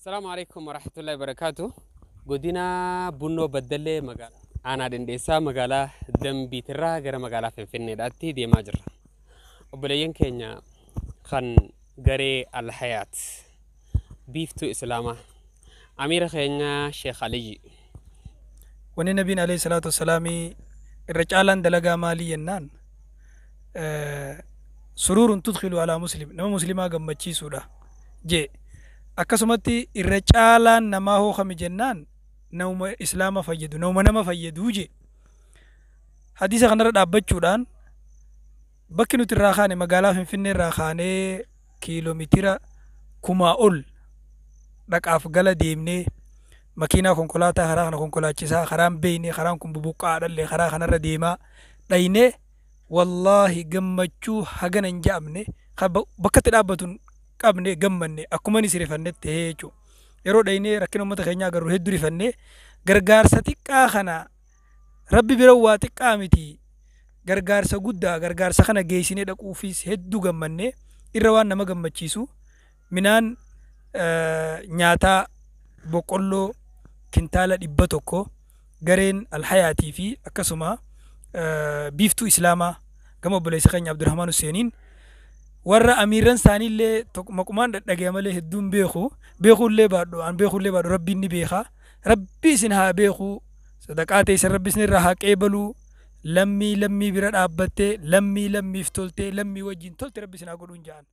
Assalaamu alaikum warahmatullahi wabarakaatu. Godina Bunnoo Baddallee magaalaa Aanaa Dhindeessaa magaalaa Dambiitirraa gara magaalaa Finfinneedhaatti deemaa jirra. Obboleeyyan keenya kan garee Alhayaat biiftuu Islaamaa Amiira keenya Sheekh Aliyyi. Wanni Nabiin alayhi salaatu wassalaamii irra caalaan dalagaa maalii jennaan, suruurun tudkilu alaa muslim, nama muslimaa gammachiisuudha jee. Akkasumatti irra caalaan namaa hoo kami jennaan, namuma islaama fayyadu, namuma nama fayyaduu jee. Hadiisa kanarra dhaabbachuudhaan bakki nuti irraa kaane magaalaa Finfinnee irraa kaanee kiiloomeetira 1000 ol dhaqaaf gala deemnee, makiinaa konkolaataa karaa kana konkolaachisaa, karaan beeyne, karaan kun bubuqqaadhallee karaa kanarra deemaa dhaynee, wallaahi gammachuu hagana hin ja'amne bakka itti dhaabbatu hin qabne gammanne, akkuma inni rifannetti ta'ee jechuudha. Yeroo dhaynee rakkina uummata keenyaa agarru hedduu rifannee, gargaarsa xiqqaa kana Rabbi bira waa xiqqaa miti, gargaarsa guddaa, gargaarsa kana geessinee dhaquufis hedduu gammanne. Irra waan nama gammachiisu minaan nyaataa boqqolloo kintaala 100 gareen Alhayaatii fi akkasuma biiftuu Islaamaa gama obboleessa keenya Abdurrahmaan Huseeniin, warra amiirran isaaniillee maqumaan dhadhagaya malee hedduun beeku, beekuullee baadhu, an beekuullee baadhu, Rabbiin ni beeka. Rabbi isin haa beeku, sadaqaa teessan Rabbi isin irraa haa qeebaluu. Lammii lammii bira dhaabbattee, lammii lammiif toltee, lammii wajjin tolte Rabbi isin haa godhuun ja'an.